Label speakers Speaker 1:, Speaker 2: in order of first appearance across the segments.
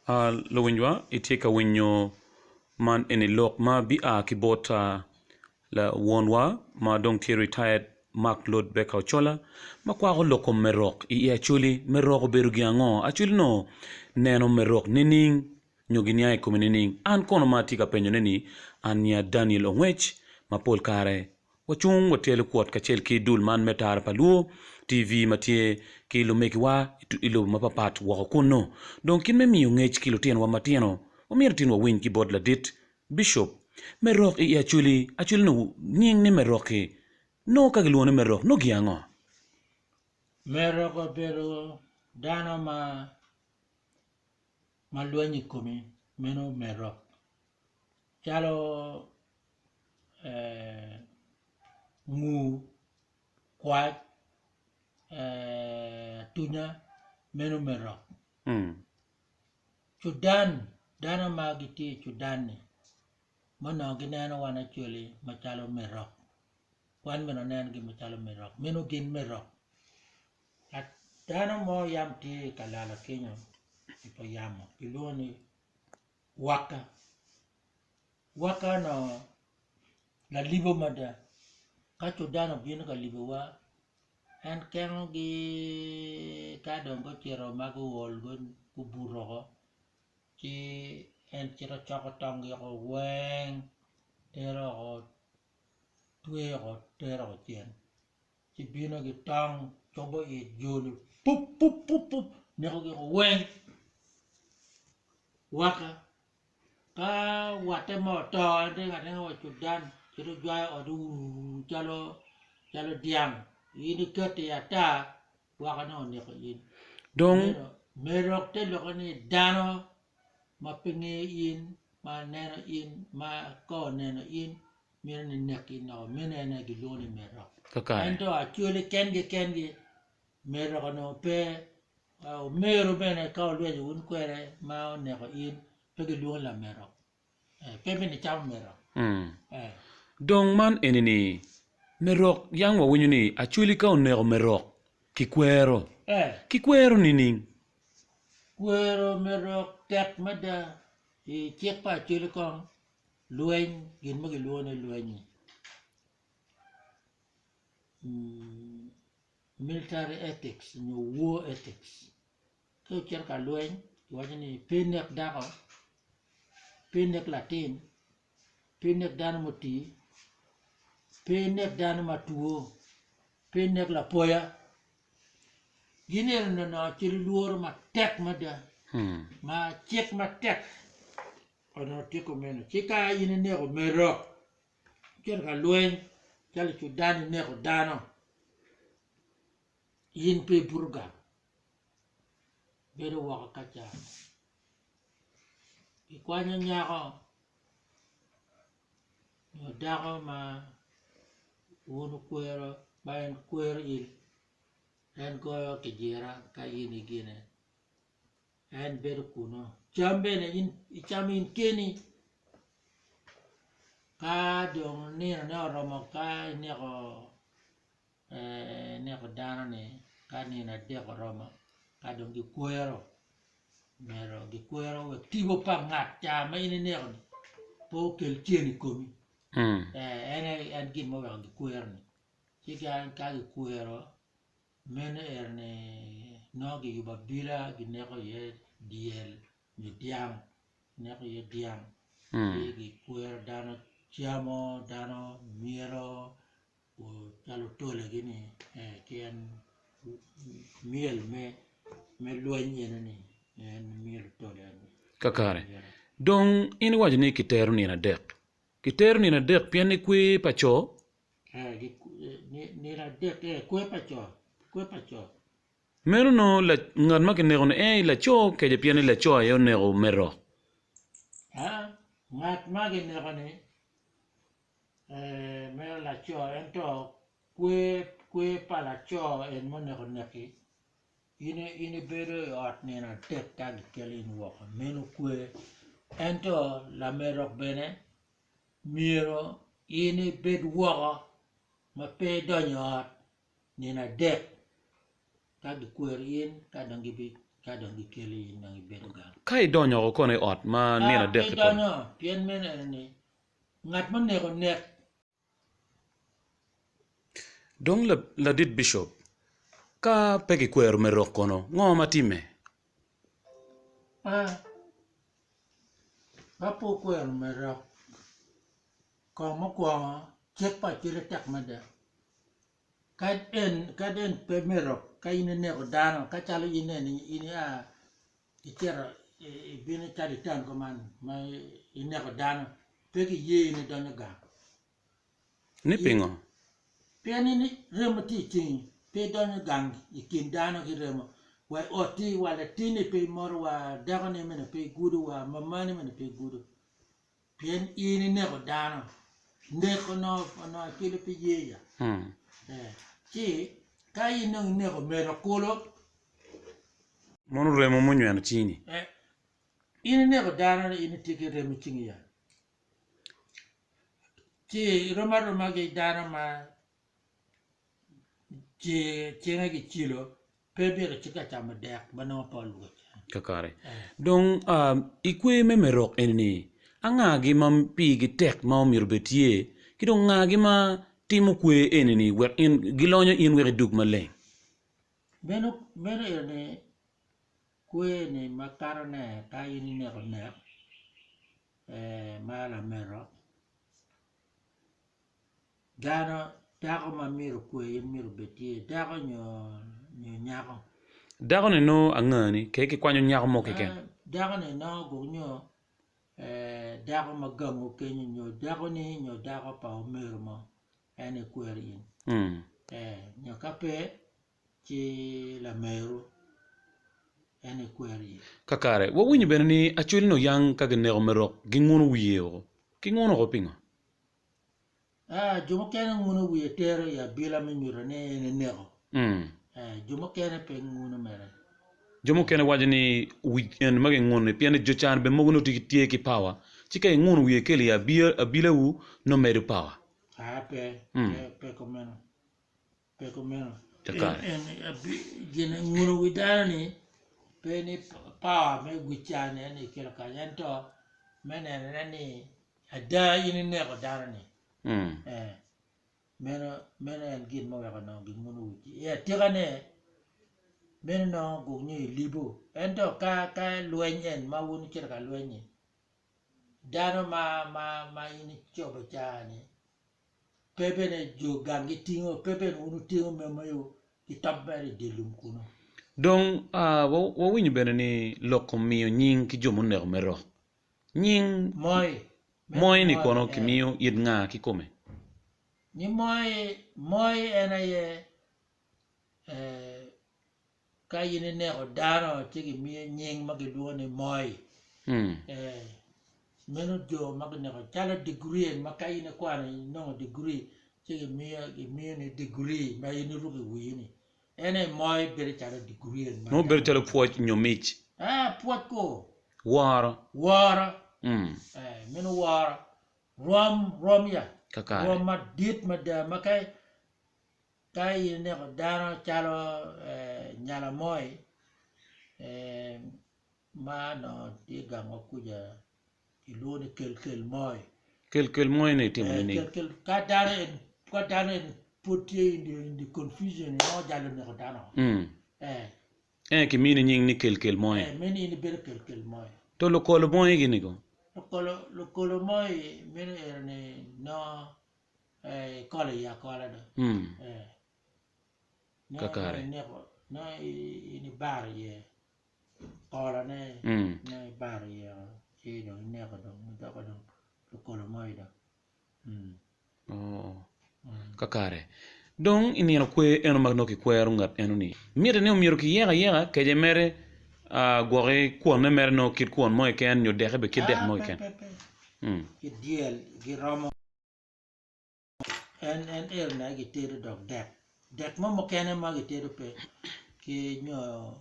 Speaker 1: Luwinywa itye ka winyo man eni lok ma bia ki bot wonwa ma dong tye retired Mark Lod Baker Ochola ma kwako lok kom me rok i Acholi. Me rok obedo gin ango? Acholi nongo neno me rok nining nyo giniang i kome nining? An kono ma atye ka penyone ni an nya Daniel Ongwec ma pol kare Wacung watyelo kwot kacel ki dul man me Tara pa Luo TV ma tye ki lumegiwa i lobo mapapat woko kunnu. Dong kit me miyo ngec ki lutinowa matino, wamito tin wawiny ki bot ladit Bishop me rok i Acholi. Acholi nongo nying ni me rok-ki nongo ka gilwongo ni me rok nongo gin ango?
Speaker 2: Me rok obedo dano ma ma lwenyo i komi meno me rok calo nguu, kwac, atunya meno me rok. Cudan dano ma gitye i cudan-ni ma onongo gineno wan Acholi macalo me rok wan bene wanenogi macalo me rok meno gin me rok dano mo yam tye i kalalo kenyo i pa yamo kilwongo ni Waka. Waka onongo lalibo mada ka Cudan obino ka libowa en kengogi ka dong gucito ma guol gubuto woko ci en cito coko tonggi woko weng tero woko tweyo woko tero woko cen ci bino ki tong cobo i jolo pup pup pup nekogi woko weng waka. Ka watte mo oto en ringo aringa wa i Cudan cito jwayo ode wuu calo calo dyang in iketo iye ata woko nongo oneko in.
Speaker 1: Dong.
Speaker 2: Merok te lokke ni dano ma pe ngeyo in ma neno in ma ka oneno in mito ni nek in woko meno en aye gilwongo ni merok.
Speaker 1: Kakare.
Speaker 2: Ento Acholi kengi kengi merok onongo pe Omeru bene ka wulwenyo wun kwede ma oneko in, pe gilwongi lamerok, pe bene icamo merok.
Speaker 1: Dong man eni-ni, merok yam wawinyo ni Acholi ka oneko merok, kikwero. Kikwero nining?
Speaker 2: Kwero merok tek mada. I cik pa Acholi kong, lweny, gin ma gilwongo ni lweny-nyi, Military ethics nyo war ethics ka icito ka lweny kiwaco ni pe inek dako, pe inek latin, pe inek dano mutii, pe inek dano ma two, pe inek lapoya gin eni onongo calo lworo matek mada ma cik matek onongo tye kumeno ci ka in ineko merok Icito ka lweny calo i Cudan ineko dano in pe ibuto gang ibedo woko ka ca ikwanyo nyako nyo dako ma wun wukwero ma en kwero in en goyo kijira ka in igine en bedo kunu cam bene icamo in keni Ka dong ninone oromo ka ineko ineko dano-ni ka nino adek oromo ka dong gikwero myero gikwero wek tipo pa ngat ca ma in ineko-ni pe okel cen i komi en aye en gin ma oweko gikwero-ni ci ka gikwero meno eni nongo giyubo abila gineko iye dyel nyo dyang ineko iye dyang ci gikwero dano camo dano myelo calo otolegi ni ki en myel me lweny eno ni en myel otole eni.
Speaker 1: Kakare, dong in iwaco ni kitero nino adek, kitero nino adek pien ni kwer pa co?
Speaker 2: Nino adek kwer pa co, kwer pa co.
Speaker 1: Meno nongo ngat ma kineko-ni en aye laco kece pien ni laco aye oneko me rok?
Speaker 2: Ngat ma kineko-ni meno laco ento kwer pa laco en ma oneko neki in ibedo i ot nino adek ka gikelo in woko meno kwer ento lamerok bene myero in ibed woko ma pe idonyo i ot nino adek. Ka gikwero in, ka dong gibi, ka dong gikeli in dong ibedo gang.
Speaker 1: Ka idonyo oko kono i ot ma nino
Speaker 2: Ah, pe
Speaker 1: adek-ki kono?
Speaker 2: idonyo, pien meno ene ni, ngat ma oneko nek.
Speaker 1: Dong ladit bicop, ka pe kikwero me rok kono, ngo ma timme?
Speaker 2: Ah, ka pe okwero me rok, kong mukwongo cik pa Acholi tek mada. Ka en ka en pe me rok, ka in ineko dano, ka calo in eni in ia icito ibino calo i taun kuman ma ineko dano pe kiye in idonyo gang.
Speaker 1: Ni pingo?
Speaker 2: Pien in remo tye i cingi, pe idonyo gang i kin dano ki remo, wa i ot-ti, wa latinni pe imoto, wa dakoni bene pe igudo, wa mamani bene pe igudo, pien in ineko dano. Nek onongo onongo acwalo pe ye ya. Ci ka in dong ineko omego kulu,
Speaker 1: Mono remo munyweno cingi-ni?
Speaker 2: In ineko dano in itye ki remo i cingi ya. Ci rom aroma ki dano ma cinge ki cilo pe myero icit ka camo dek ma nongo pe olwoc.
Speaker 1: Kakare. Dong i kwer me merok eni-ni, angagi ma pigi tek ma omyero obed tye, ki dong ngagi ma timo kwer eni-ni wek in gilonyo in wek idug maleng?
Speaker 2: Meno meno eni kwer-ni makatone ka in ineko nek ma lamerok, dano dako ma myero okwe in myero obed tye dako nyo nyako.
Speaker 1: Dako ni nongo angani kadi kikwanyo nyako mo keken.
Speaker 2: Dako ni nongo gwok nyo dako ma gangu kenyo nyo dako ni nyo dako pa omeru mo en aye kwero in nyo ka pe ci lameru en aye kwero in.
Speaker 1: Kakare, wawinyo bene ni Acholi nongo yang ka gineko me rok ginguno wiye woko. Kinguno woko pingo?
Speaker 2: Jo mukene nguno wiye tero i abila me nyuto ni en eneko. Jo mukene pe nguno mere.
Speaker 1: Jo mukene waco ni wic eni ma kinguno-ni pien ni jo can bene mogo nongo gitye ki power ci ka inguno wiye kelo i abilawu nongo medo power.
Speaker 2: Pe, pe kumeno. Pe kumeno. Gin nguno wi dano ni pe ni power me wi ca-ni en aye kelo kany ento me nenone ni ada in ineko dano-ni meno meno en gin ma oweko onongo ginguno wi ci. I atikane meno nongo gwok nyo ilibo ento ka ka lweny en ma wun wucito ka lweny-nyi dano ma ma in icobo ca-ni Pe bene jo gang gitingo, pe bene wun wutingo memewu gitop mere i dye lum kunnu.
Speaker 1: Dong wawinyo bene ni lok kom miyo nying ki jo muneko me rok. Nying
Speaker 2: Moi.
Speaker 1: Moi-ni kono kimiyo it nga kikome?
Speaker 2: Ni moi, moi en aye Ka in ineko dano ci gimiyo nying ma gilwongo ni moi. Meno jo ma gineko calo digiri eni ma ka in ikwano inongo digiri ci gimiyo gimiyo ni digiri ma in iruko i wii ni. En aye moi bedo calo digiri eni.
Speaker 1: Nongo bedo calo pwoc nyo mic.
Speaker 2: Pwoc ko.
Speaker 1: Woro.
Speaker 2: Woro. Meno woro. Rwom rwom ya.
Speaker 1: Kakare.
Speaker 2: Rwom madit mada ma ka Ka in ineko dano calo nyala moi ma onongo tye gangwa kuca kilwongo ni kel kel moi.
Speaker 1: Kel kel moi ni itimo nining?
Speaker 2: Ka dano ka dano eni pud tye in the confusion nongo jalo oneko dano.
Speaker 1: Ento kimini nying ni kel kel moi.
Speaker 2: Meno in ibedo kel kel moi.
Speaker 1: To lukolo moi gini ko?
Speaker 2: Lukolo moi meno eno ni nongo ikolo iye akola do
Speaker 1: Kakare.
Speaker 2: Nongo in ibaro iye kolone nongo ibaro iye ci dong ineko dong idoko dong lukolo moi dong.
Speaker 1: Kakare. Dong i nino kwer eno ma nongo kikwero ngat eno-ni, mitte ni omyero kiyek ayeka kece mere gwoki kwonne mere nongo kit kwon mo keken nyo deke bene kit dek mo keken.
Speaker 2: Pe pe pe. Ki dyel giromo. En en eno aye gitedo dok dek dek mo mukene ma gitedo pe ki nyo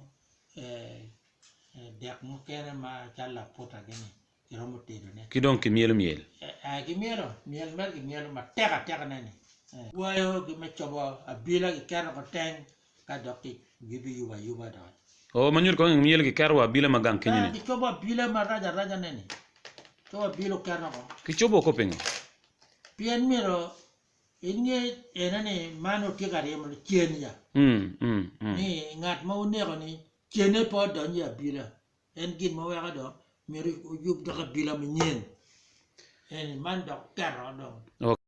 Speaker 2: dek mukene ma calo laputa gini giromo tedone.
Speaker 1: Ki dong kimyelo myel.
Speaker 2: Gimyelo myel mere gimyelo matek ateka neni. Gwayo gi me cobo abila giketo ko teng. Ka dok gibiyubo ayuba doki.
Speaker 1: Oo, ma nyuto kong myel giketo wa abila ma gang kenyo
Speaker 2: Ka
Speaker 1: ni.
Speaker 2: gicobo abila marac araca ne ni, cobo abila oketo oko.
Speaker 1: Gicobo oko pingo?
Speaker 2: Pien myero inge ene ni man wutye ka ryemo cen ya,
Speaker 1: Mm, mm, mm.
Speaker 2: ni ngat ma wuneko ni cene pe odony i abila. En gin ma weko dong myero wuyub dok abila manyen. Eni man dok keto dong.
Speaker 1: Ok.